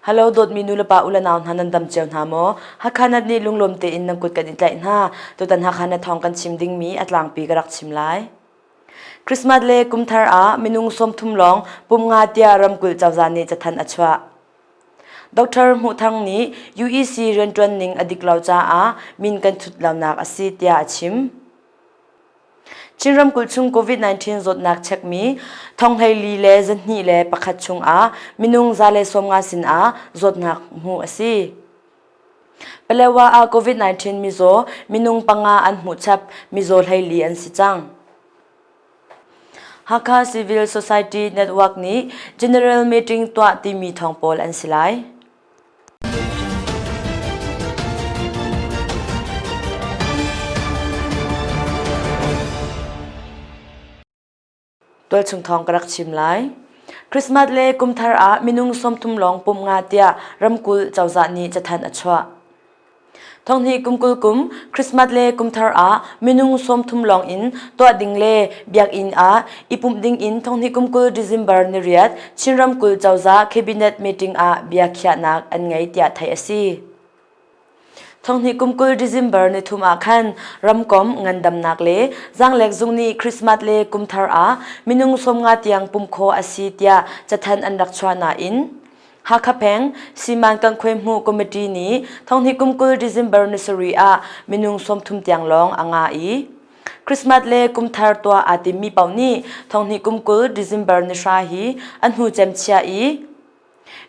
Hello dawtmi nu le pa u le nau hna nan dam cio hna maw? Hakha nat nih lunglawm tein nan kut kan i tlaih hna. Tutan Hakha na thawng kan chim dingmi a tlangpi ka rak chim lai. Christmas le kumthar ah minung 30 lawng pum nga tiah ramkulh cozah nih cathanh a chuah. Dr. Hmuh Thang nih UEC rianṭuan ning a dik lo caah min kan thut lonak a si tiah a chim. Chin ramkulh chung COVID-19 zawtnak chekmi thonghleili le 201 chungah minung 150 sinah zawtnak hmuh a si. Palewa ah COVID-19 mizaw minung panga an hmuh chap, mizaw hleili an si cang. Hakha Civil Society Network nih General Meeting tuah timi thawng pawl an si lai. Tualchung thawng ka rak chim lai. Christmas le kumthar ah minung 30 lawng pumh nga tiah ramkulh cozah nih cathanh a chuah. Thonghnih kum 20 kum Christmas le kumthar ah minung 30 lawng in tuah ding le biakinn ah i pumh ding in thonghnih kum 20 December ni riat Chin ramkulh cozah cabinet meeting ah bia khiahnak an ngei tiah theih a si. Thonghnih kum 20 December ni thum ah khan ramkom ngandamnak le zaanglek zung nih Christmas le kumthar ah minung 50 tiang pumh khawh a si tiah cathanh an rak chuah nain Hakha peng Siman Kangkhuai Hmuh Committee nih thonghnih kum 20 December ni sarih ah minung 30 tiang lawng a ngah i Christmas le kumthar tuah aa timmi paoh nih thonghnih kum 20 December ni hra hi an hnu cem chia i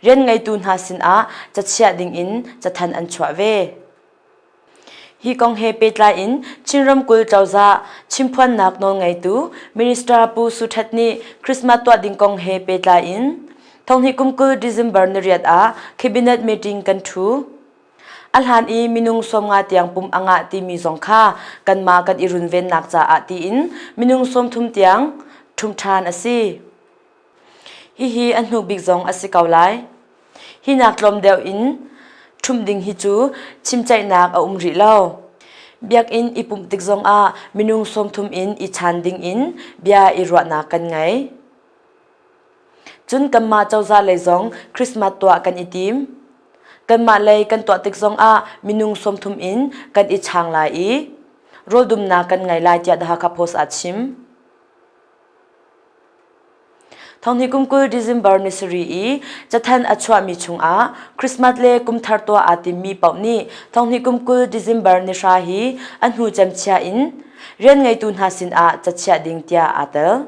rian ngeitu hna sinah cachiah dingin cathanh an chuah ve. Hi kong he pehtlai in Chin ramkulh cozah chimphuannak nawlngeitu Minister Pu Su Htet nih Christmas tuah ding kong he pehtlai in thonghnih kum 20 December ni riat ah cabinet meeting kan ṭhu. A hlan i minung 50 tiang pum a ngah timi zong kha kanmah kan i runvennak caah tiin minung 30 tiang ṭhumh ṭhan a si. Hihi a hnu bik zong a si ko lai. Hi nak tlawm deuh in ṭhumh ding hi cu chimceihnak a um rih lo. Biakinn i pumh tik zongah minung 30 in i chaan ding in bia i ruahnak kan ngei. Cun kanmah cozah lei zong Christmas tuah kan i tim. Kanmah lei kan tuah tik zongah minung 30 in kan i chaang lai i rawldumnak kan ngei lai tiah The Hakha Post ah chim. Thonghnih kum 20 December ni sarih i cathanh a chuahmi chungah Christmas le kumthar tuah aa timmi paoh nih thonghnih kum 20 December ni hra hi a hnu cem chia in rian ngeitu hna sinah cachiah ding tiah aa tel.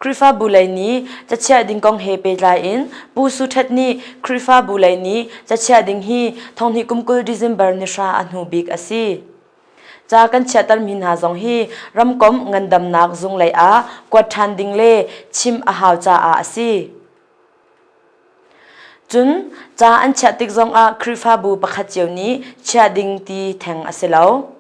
Khrihfabu lei nih cachiah ding kong he pehtlai in Pu Su Htet nih Khrihfabu lei nih cachiah ding hi thonghnih kum 20 December ni hra a hnu bik a si. Ca kan chiahtermi hna zong hi ramkomh ngandamnak zung lei ah kuat ṭhan ding le chim a hau caah a si. Cun ca an chiah tik zongah Khrihfabu pakhat cio nih chiah ding ti theng a si lo.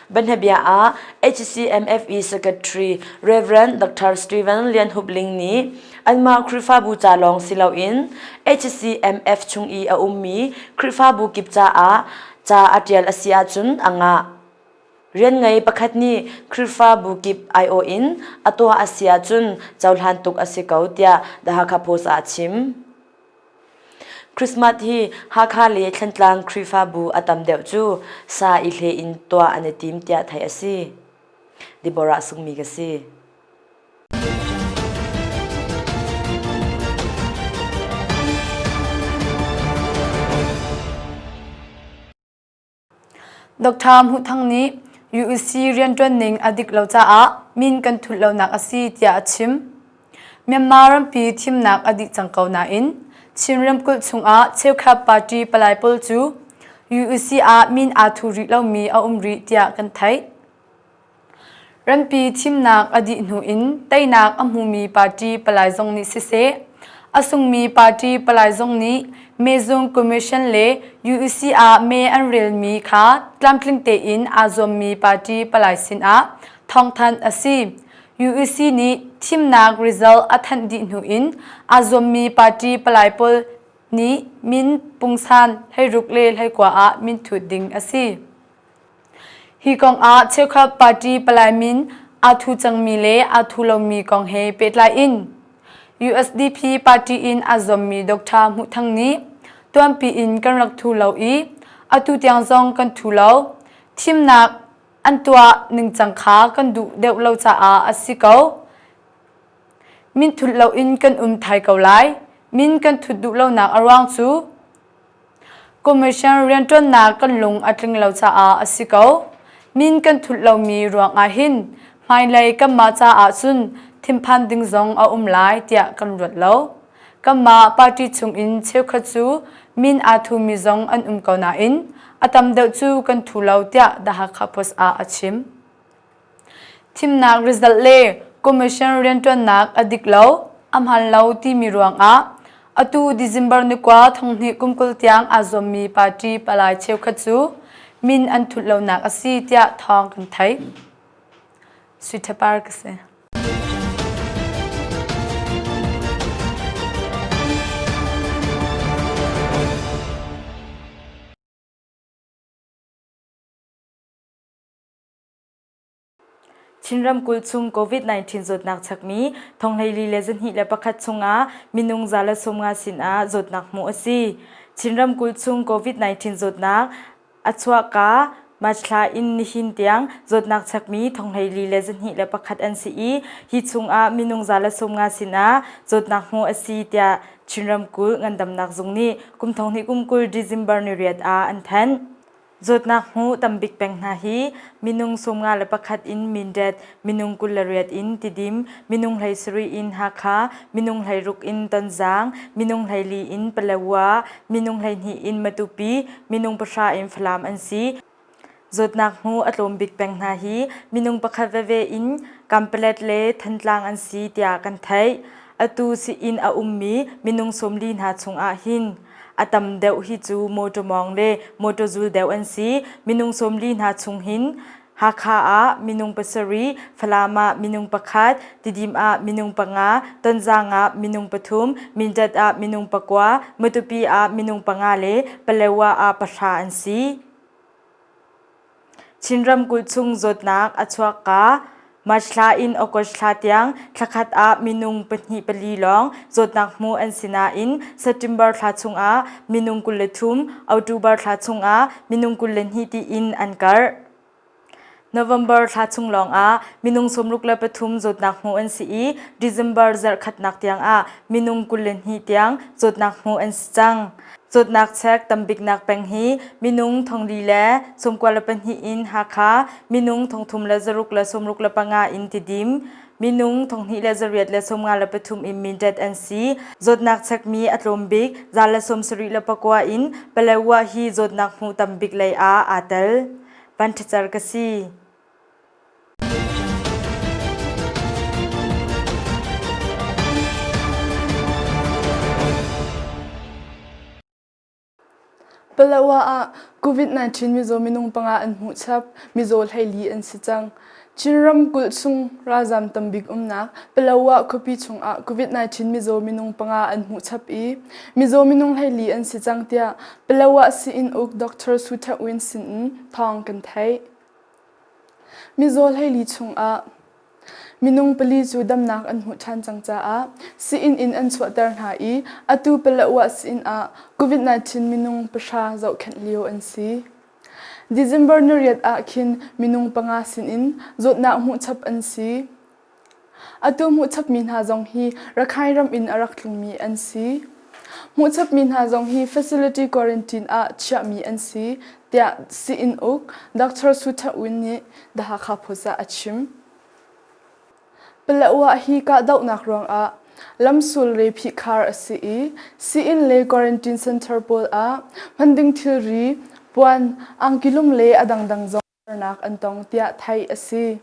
Bianabia ah HCMFE Secretary Rev. Dr. Stephen Lian Hup Ling nih anmah Khrihfabu ca lawng si loin HCMF chung i a ummi Khrihfabu kip caah Ca a ṭial a si ahcun a ngah. Rian ngei pakhat nih Khrihfabu kip aiawh in a tuah a si ahcun cohlan tuk a si ko tiah The Hakha Post ah a chim. Christmas hi Hakha le Thlantlang Khrihfabu a tam deuh cu sa i hle in tuah an i tim tiah theih a si. Deborah Sungmi ka si. Dr. Hmuh Thang nih UEC rianṭuan ning a dik lo caah min kan thut lonak a si tiah a chim. Myanmar rampi thimnak a dih cang ko nain Chin ramkulh chungah cheukhat party palai pawl cu UEC ah min aa thu rih lomi a um rih tiah kan theih. Rampi thimnak a dih hnu in teinak a hmumi party palai zong nih siseh, a sungmi party palai zong nih mezung commission le UEC ah me an relmi kha tlamtling tein aa zuammi party palai sinah thawngthanh a si. UEC nih thimnak result a thanh dih hnu in aa zuammi party palai pawl nih min pungsan 16 le 19 ah minthut ding a si. Hi kong ah cheukhat party palai min aa thu cangmi le aa thu lomi kong he pehtlai in. USDP party in aa zuammi Dr. Hmuh Thang nih tuanpi in kan rak thu lo i atu tiang zong kan thu lo. Thimnak an tuah ningcang kha kan duh deuh lo caah a si ko. Minthut loin kan um thai ko lai. Min kan thut duh lonak a ruang cu Commission rianṭuannak kan lung a tling lo caah a si ko. Min kan thut lomi ruangah hin hmailei kanmah caah cun thinphan ding zong a um lai tiah kan ruat lo. Kanmah party chungin cheukhat cu min aa thumi zong an um ko nain a tam deuh cu kan thu lo tiah The Hakha Post ah a chim. Thimnak result le commission rianṭuannak a dik lo, a hmaan lo timi ruangah atu December ni kua thonghnih kum 20 tiang aa zuammi party palai cheukhat cu min an thut lonak a si tiah thawng kan theih. Sui Thapar ka si. Chin ramkulh chung COVID-19 zawtnak chakmi thonghleili le 21 chungah minung 150 sinah zawtnak hmuh a si. Chin ramkulh chung COVID-19 zawtnak a chuahka March thla in nihin tiang zawtnak chakmi thonghleili le 21 an si i hi chungah minung 150 sinah zawtnak hmuh a si tiah Chin ramkulh ngandamnak zung nih kum thonghnih kum 20 December ni riat ah an thanh. Zawtnak hmu tambik peng hna hi minung 51 in Mindat, minung 28 in Tidim, minung 17 in Hakha, minung 16 in Tonzang, minung 14 in Palawa, minung 12 in Matupi, minung pahra in Falam an si. Zawtnak hmu a tlawm bik peng hna hi minung pakhat veve in Kanpalet le Thantlang an si tiah kan theih. Atu sii-inn a ummi minung 40 hna chungah hin A tam deuh hi cu mawṭaw mawng le mawṭaw zul deuh an si. Minung 40 hna chung hin Hakha ah minung pasarih, Falam ah minung pakhat, Tidim ah minung panga, Tonzang ah minung pathum, Mindat ah minung pakua, Matupi ah minung panga le Palewa ah pahra an si. Chin ramkulh chung zawtnak a chuakka March thla in August thla tiang thlakhat ah minung pahnih pali lawng zawtnak hmu an si nain September thla chungah minung 23, October thla chungah minung 22 tiin an karh. November thla chung lawngah minung 63 zawtnak hmu an si i December zarhkhatnak tiangah minung 22 tiang zawtnak hmu an si cang. Zawtnak chek tambiknak peng hi minung thongli le 92 in Hakha, minung thongthum le zaruk le 65 in Tidim, minung thonghnih le zariat le 53 in Mindat an si. Zawtnak chekmi a tlawm bik za le 74 le pakua in Palawa hi zawtnak hmuh tambik lei ah aa tel. Panṭhacer ka si. Palawa ah COVID-19 mizaw minung panga an hmuh chap, mizaw 14 an si cang. Chin ramkulh chung ralzaam tambik umnak Palawa khuapi chungah COVID-19 mizaw minung panga an hmuh chap i mizaw minung 14 an si cang tiah Palawa sii-inn uk Dr. Su Tha Win sin in thawng kan theih. Mizaw 14 chungah minung pali cu damnak an hmuh ṭhan cang caah sii-inn in an chuahter hna i atu Palawa sii-inn ah COVID-19 minung pahra zohkhenh lio an si. December niriat ah khin minung panga sinin zawtnak hmuhchap an si. Atu hmuhchapmi hna zong hi Rakhine ram in a rak tlungmi an si. Hmuhchapmi hna zong hi facility quarantine ah chiahmi an si, tiah sii-inn uk Dr. Su Tha Win nih The Hakha Post ah a chim. Palawa hi kahdohnak ruangah lamsul le phihkhar a si i sii-inn le quarantine center pawl ah hman ding thilri, puan, angkilum le a dangdang zong harnak an tong tiah theih a si.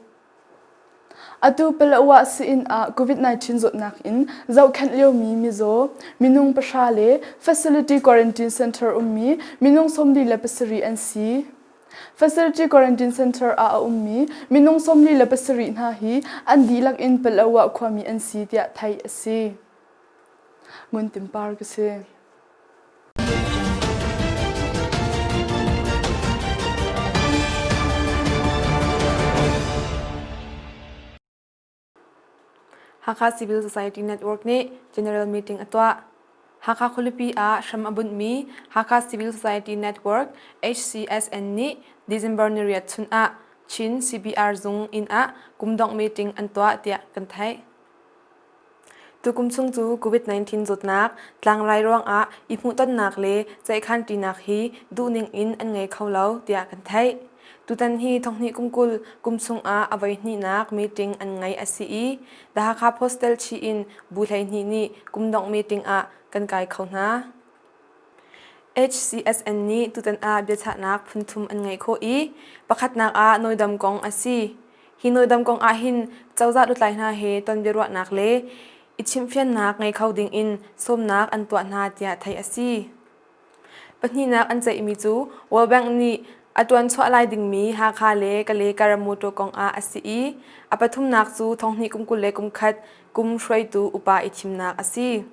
Atu Palawa sii-inn ah COVID-19 zawtnak in zohkhenh liomi mizaw minung pahra le Facility Quarantine Center ummi minung 47 an si. Facility Quarantine Center ah a ummi minung 47 hna hi an dihlak in Palawa khuami an si tiah theih a si. Ngun Timpar ka si. Hakha Civil Society Network nih General Meeting a tuah. Hakha khualipi ah hram a bunhmi Hakha Civil Society Network HCSN nih December niriat chun ah Chin CBR zung inn ah kumdongh meeting an tuah tiah kan theih. Tukum chung cu COVID-19 zawtnak tlangrai ruangah i hmuhtonnak le ceihkhanṭinak hi duhning in an ngei kho lo tiah kan theih. Tutan hi thonghnih kum 20 kum chungah a voihnihnak meeting an ngeih a si i The Hakha Postal chih in bu 12 nih kumdongh meeting ah kan kai kho hna. HCSN nih tutan ah biachahnak phunthum an ngeih khawh i pakhatnak ah nawidam kong a si. Hi nawidam kong ahhin cozah lutlai hna he ton biaruahnak le i chimhfiannak ngei kho ding in sawmnak an tuah hna tiah theih a si. Pahnihnak an ceihmi cu World Bank nih a ṭuanchuah lai dingmi Hakha le Kale Karamoto kong ah a si i a pathumnak cu thonghnih kum 21 kum hruaitu upa i thimnak a si.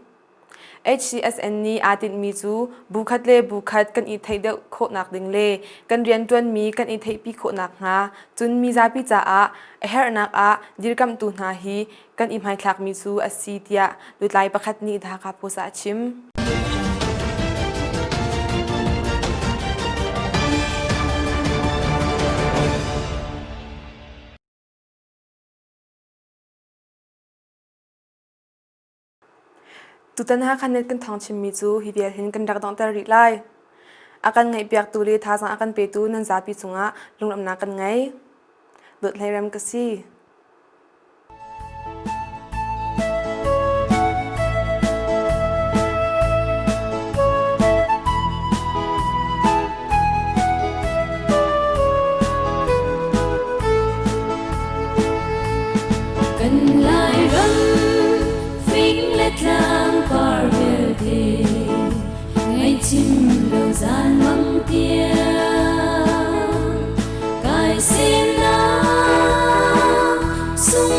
HCSN nih aa tinhmi cu bu khat le bu khat kan i theih deuh khawhnak ding le kan rianṭuanmi kan i theihpi khawh nakhnga cun mizapi caah a herhnak ah dirkamhtu hna hi kan i hmaithlakmi cu a si tiah lutlai pakhat nih The Hakha Post ah a chim. Tutan Hakha net kan thawng chimmi cu hi vial hin kan rak donghter rih lai. A kan ngaihpiaktu le thazaang a kan petu nan zapi cungah lunglawmhnak kan ngei. Dawt Hlei Rem ka si. Kan Lairam fing le tlang par vialte ngaihchim lo zan mang tiang kai semnak sung.